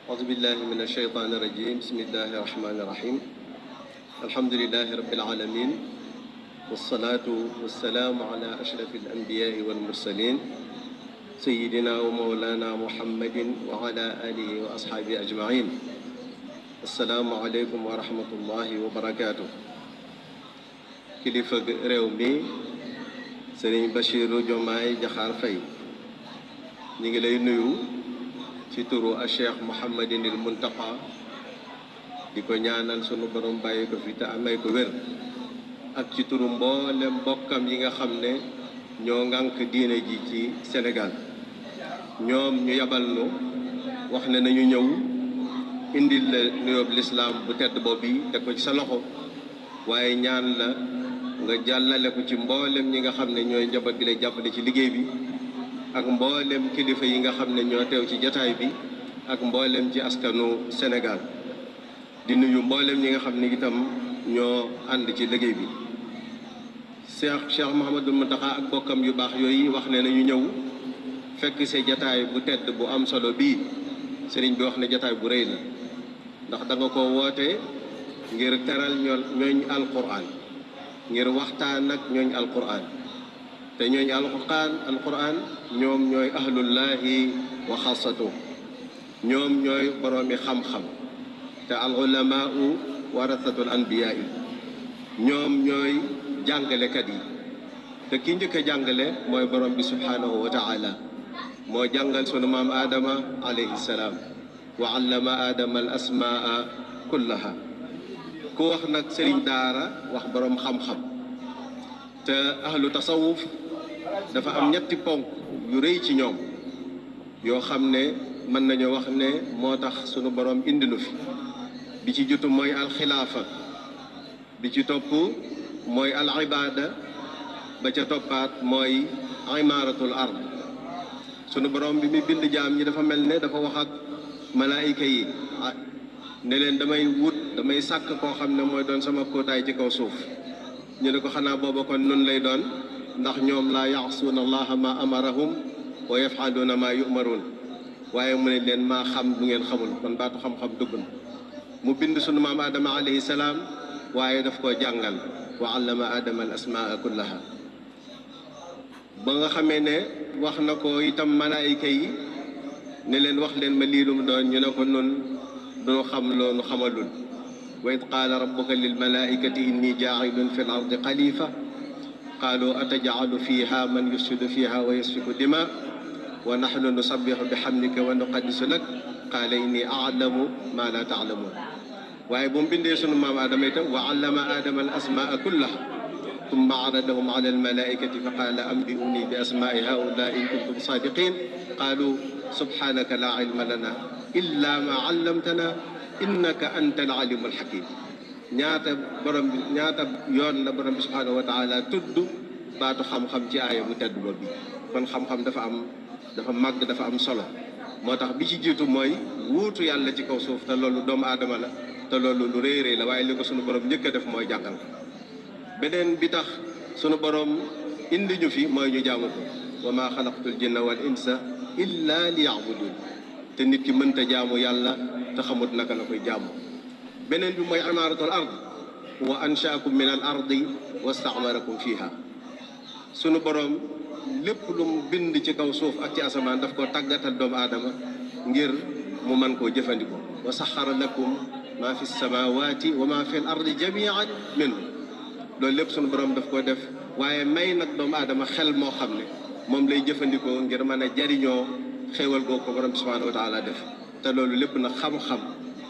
أعوذ بالله من الشيطان الرجيم بسم الله الرحمن الرحيم الحمد لله رب العالمين والصلاة والسلام على أشرف الأنبياء والمرسلين سيدنا ومولانا محمد وعلى آله وأصحابه أجمعين السلام عليكم ورحمة الله وبركاته kilifa réew mi Serigne Bassirou Diomaye Diakhar Faye ñi ngi lay nuyu ci turu a Cheikh Mouhamadinil Muntaqa di ko ñaanal sunu borom bàyyi ko fi te amay ko wér ak ci turu mboolem mbokkam yi nga xam ne ñoo ngànk diine ji ci Sénégal ñoom ñu yabal nu wax ne nañu ñëw indil la nuyoob lislaam bu tedd boobu teg ko ci sa loxo waaye ñaan la nga jàllale ko ci mboolem ñi nga xam ne ñooy njaboot bi lay jàppale ci liggéey bi ak mboolem kilifa yi nga xam ne ñoo teew ci jataay bi ak mboolem ci askanu Sénégal di nuyu mboolem ñi nga xam ne itam ñoo ànd ci liggéey bi Cheikh Mouhamadou Mountakha ak bokkam yu baax yooyu wax ne nañu ñëw fekk see jataay bu tedd bu am solo bii sëriñ bi wax ne jataay bu rëy la ndax da nga ko woote ngir teral ñooñ alquran ngir waxtaan ak ñooñ alquran te ñooñ alquran ñoom ñooy ahlullahi wa xaasatu ñoom ñooy boroomi xam-xam te al ulamaau warasatul anbiyaa yi ñoom ñooy jàngalekat yi te ki njëkk a jàngale mooy borom bi subhaanahu wa taala moo jàngal sunu maam aadama alayhi salaam wa allama aadama al asmaa kullaha ku wax nag sëriñ daara wax boroom xam-xam te ahlu tasawuf dafa am ñetti ponk yu rëy ci ñoom yoo xam ne mën nañu wax ne moo tax sunu boroom indi nu fi bi ci jutu mooy alxilaafa bi ci topp mooy al ibaada ba ca toppaat mooy imaaratul ard sunu boroom bi muy bind jaam ñi dafa mel ne dafa wax ak malaayika yi ne leen damay sàkk koo xam ne mooy doon sama kóotaay ci kaw suuf ñu ne ko xanaa booba kon nun lay doon ndax ñoom laa yaasuuna allaha ma amarahum wa yafaluuna ma yumaruun waaye mu ne leen maa xam bu ngeen xamul kon baatu xam-xam dugg na mu bind sunu maam aadama alayhi salaam waaye daf koo jàngal wa allama aadama al asmaa kullaha ba nga xamee ne wax na ko itam malaayika yi ne leen wax leen ma lii lu mu doon ñu ne ko nun duñu xam loonu xamalul wa id qaala rabbuka lil malaikati inni jaacilun fi l ardi xalifa qaalu atajacalu fiha man yufsidu fiha wa yasfiku dima wa naxnu nusabixu bi xamdika wa nuqaddisu lak qaala inni aclamu ma la taclamuun waaye bu mu bindee sunu maam aadama itam wa allama aadama al asmaa kullaha tumma aradahum ala al malaikati fa qaala ambi'uni bi asmaai haulaa in kuntum saadiqin qaalu subhanaka la ilma lana illa ma allamtana innaka anta al alimul hakim ñaata yoon la borom bi subhanahu wa taala tudd baatu xam-xam ci aaya bu tedd boobu kon xam-xam dafa màgg dafa am solo moo tax bi ci jiitu mooy wuutu yàlla ci kaw suuf te loolu doomu aadama la te loolu lu rëy rëy la waaye li ko sunu borom njëkk a def mooy jàngal beneen bi tax sunu borom indi ñu fi mooy ñu jaamu ko wa ma xalaqtul jinna wal insa illa li ya'budun te nit ki mënta jaamu yàlla te xamut naka la koy jaamu beneen bi mooy imaaratul ard wa anshaakum min al ardi wastamarakum fiha sunu borom lépp lu mu bind ci kaw suuf ak ci asamaan daf ko tàggatal doomu aadama ngir mu mën koo jëfandikoo wa saxara lakum ma fi samawati wa ma fi l ardi jamian minhu loolu lépp sunu borom daf ko def waaye may nag doomu aadama xel moo xam ne moom lay jëfandikoo ngir mën a jariñoo xéewal googu ko borom bi subhanahu wa taala def te loolu lépp nag xam-xam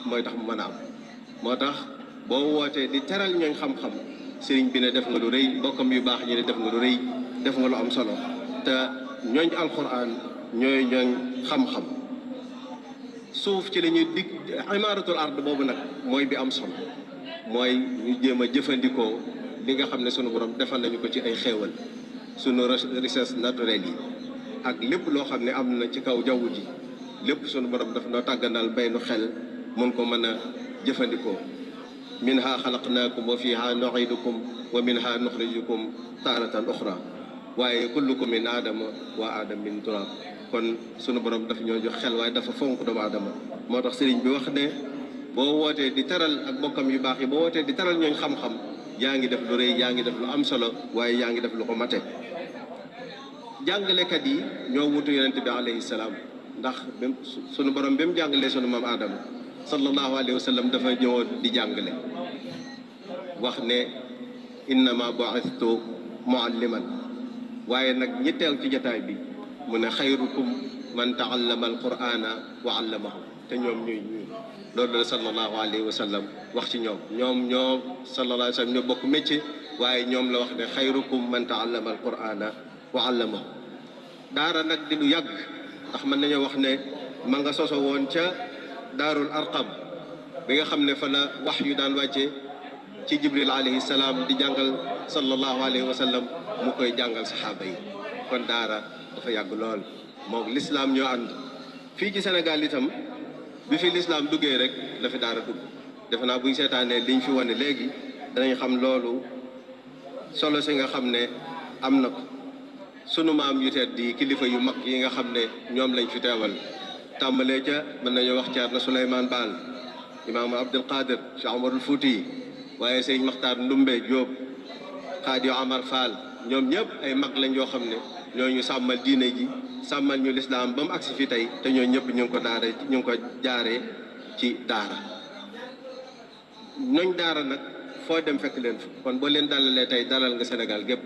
mooy tax mu mën a am moo tax boo wootee di teral ñooñ xam-xam sëriñ bi ne def nga lu rëy mbokkam yu baax ñi ne def nga lu rëy def nga lu am solo te ñooñ alquran ñooy ñooñ xam-xam suuf ci la ñuy dig imaaratul ard boobu nag mooy bi am solo mooy ñu jéem a jëfandikoo li nga xam ne sunu borom defal nañu ko ci ay xéewal sunu richesse naturelle yi ak lépp loo xam ne am na ci kaw jaww ji lépp sunu borom daf noo tàgganal bay nu xel mun ko mën a jëfandikoo minha xalaqnaakum wa fiha nu'idukum wa minha nuxrijukum taaratan uxra waaye kullukum min aadama wa aadam min turab kon sunu borom dafa ñoo jox xel waaye dafa fonk doomu aadama moo tax sëriñ bi wax ne boo wootee di teral ak bokkam yu baax yi boo wootee di teral ñooñ xam-xam yaa ngi def lu rëy yaa ngi def lu am solo waaye yaa ngi def lu ko mate jàngalekat yi ñoo wutu yonente bi alayhi salaam ndax sunu borom bi mu jàngalee sunu maam Aadama sallallahu alayhi wa sallam dafa ñëwoon di jàngale wax ne innama bu'ithtu mualliman waaye nag ñi teew ci jataay bi mu ne xayrukum man taallama alqur'ana wa allamahu te ñoom ñuy loolu la sallallahu alayhi wa sallam wax ci ñoom sallallahu alayhi wa sallam ñoo bokk métier waaye ñoom la wax ne xayrukum man taallama alqur'ana wa allamahu daara nag di lu yàgg ndax mën nañoo wax ne ma nga soso woon ca daarul arqam bi nga xam ne fa la wax yu daan wàcce ci jibril alayhi salaam di jàngal sallallahu alayhi wa sallam mu koy jàngal saxaaba yi kon daara dafa yàgg lool moom lislaam ñoo ànd fii ci Sénégal itam bi fi lislaam duggee rek la fi daara dugg defe naa buñ seetaanee liñ fi wane léegi danañ xam loolu solo si nga xam ne am na ko sunu maam yu tedd di kilifa yu mag yi nga xam ne ñoom lañ fi teewal tàmbalee ca mën nañu wax Ceerno Souleymane Baal imaamu Abdul Qadir Cheikh Omarul Fouti yi waaye sëñ Maxtaar Ndumbe Jóob Xaadi Amar Fall ñoom ñëpp ay mag lañ yoo xam ne ñoo ñu sàmmal diine ji sàmmal ñu lislaam ba mu agsi fi tey te ñoo ñëpp ñu ngi ko jaaree ci daara ñooñ daara nag foo dem fekk leen fa kon boo leen dalalee tey dalal nga Sénégal gépp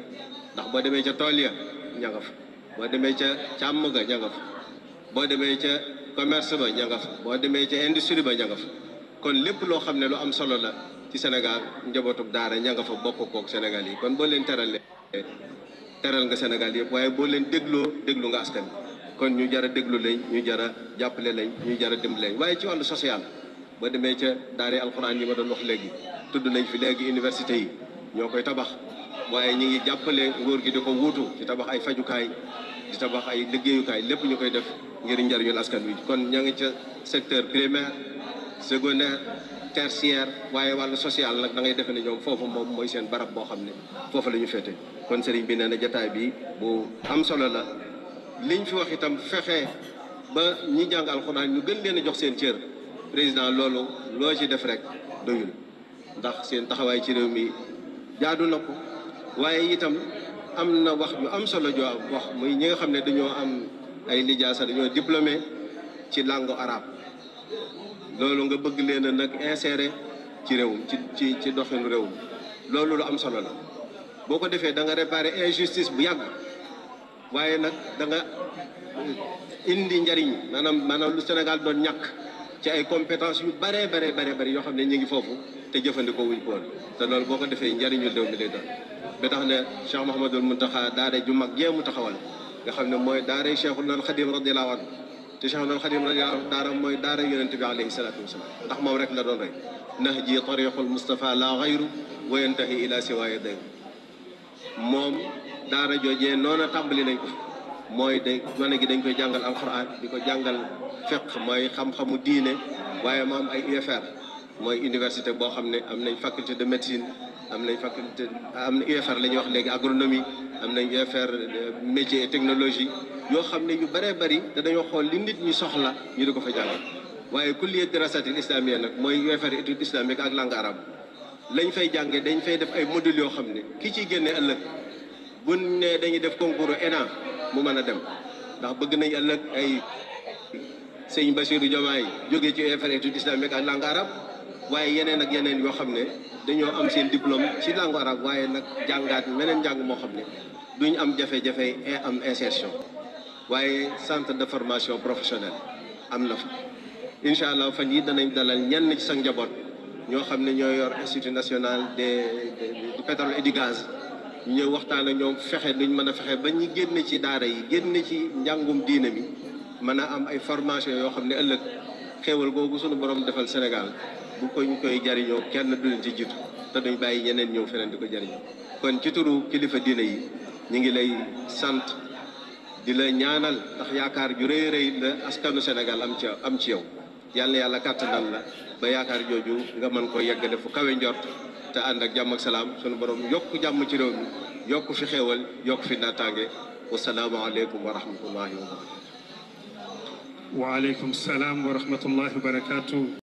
ndax boo demee ca tool ya ña nga fa boo demee ca càmm ga ña nga fa boo demee ca commerce ba ña nga fa boo demee ca industrie ba ña nga fa kon lépp loo xam ne lu am solo la ci Sénégal njabootub daara ña nga fa bokk kook Sénégal yi kon boo leen teralee teral nga Sénégal yëpp waaye boo leen déglu nga askan kon ñu jar a déglu lañ ñu jar a jàppale lañ ñu jar a dimbali lañ waaye ci wàllu social boo demee ca daara alxuraan yi ma doon wax léegi tudd nañ fi léegi université yi ñoo koy tabax waaye ñi ngi jàppale nguur gi di ko wuutu ci tabax ay fajukaay di tabax ay liggéeyukaay lépp ñu koy def ngir njariñul askan wi kon ña ngi ca secteur primaire secondaire tertiaire waaye wàllu social nag da ngay defe ne ñoom foofu moom mooy seen barab boo xam ne foofu la ñu féete kon sëriñ bi nee na jataay bi bu am solo la liñ fi wax itam fexe ba ñi jàng alxuraan ñu gën leen a jox seen cër président loolu loo ci def rek doyul ndax seen taxawaay ci réew mi jaadu na ko waaye itam am na wax ñu am solo joo am wax muy ñi nga xam ne dañoo am ay lijaasa dañoo diplômé ci langue arabe loolu nga bëgg leen a nag insérer ci réewum ci doxinu réewum loolu lu am solo la boo ko defee da nga réparer injustice bu yàgg waaye nag da nga indi njariñ maanaam lu Sénégal doon ñàkk ci ay compétences yu bare yoo xam ne ñu ngi foofu te jëfandikoo wuñ ko woon te loolu boo ko defee njariñu réew mi lay doon ba tax ne Cheikh Mouhamadul Mountakha daara ju mag jéemu taxawal nga xam ne mooy daara Cheikhul Khadim radiyallahu anhu te Cheikhul Khadim radiyallahu anhu daara mooy daara yonente bi alayhi salaatu wasalaam ndax moom rek la doon rek nahji tariqul Mustafa la ghayru wa yantahi ila siwaaya day moom daara joojee noona tàmbali nañ ko mooy gone gi dañ koy jàngal alquran di ko jàngal fiqh mooy xam-xamu diine waaye mu am ay UFR mooy université boo xam ne am nañ faculté de médecine am na UFR la ñuy wax léegi agronomie am nañ UFR métier et technologie yoo xam ne yu bëree bëri te dañoo xool li nit ñi soxla ñu di ko fa jàngal waaye kulliya dirasatil islamiyya nag mooy UFR étude islamique ak langue arabe lañ fay jànge dañ fay def ay modules yoo xam ne ki ciy génne ëllëg buñ ne dañuy def concours ENA mu mën a dem ndax bëgg nañ ëllëg ay sëñ Bassirou Diomaye jógee ci UFR étude islamique ak langue arabe waaye yeneen ak yeneen yoo xam ne dañoo am seen diplôme ci langue arabe waaye nag jàngaat meneen njàng moo xam ne duñ am jafe-jafe am insertion waaye centre de formation professionnelle am na fa incha allah fan yi danañ dalal ñenn ci sa njaboot ñoo xam ne ñoo yor institut national du pétrole et du gaz ñu ñëw waxtaan ak ñoom fexe luñ mën a fexe ba ñu génn ci daara yi génn ci njàngum diine mi mën a am ay formation yoo xam ne ëllëg xéewal googu sunu borom defal Sénégal bu ko ñu koy jariñoo kenn du leen ci jiitu te duñ bàyyi ñeneen ñëw feneen di ko jariñoo kon ci turu kilifa diine yi ñu ngi lay sant di la ñaanal ndax yaakaar ju rëy rëy la askanu Sénégal am ci yow yàlla yàlla kàttanal la ba yaakaar jooju nga mën ko yeggale fu kawe njort te ànd ak jàmm ak salaam sunu borom yokk jàmm ci réew mi yokk fi xéewal yokk fi naataange wasalaamu aleykum wa rahmatullahi wa barakatu waaleykum salaam wa rahmatullahi wa barakaatu.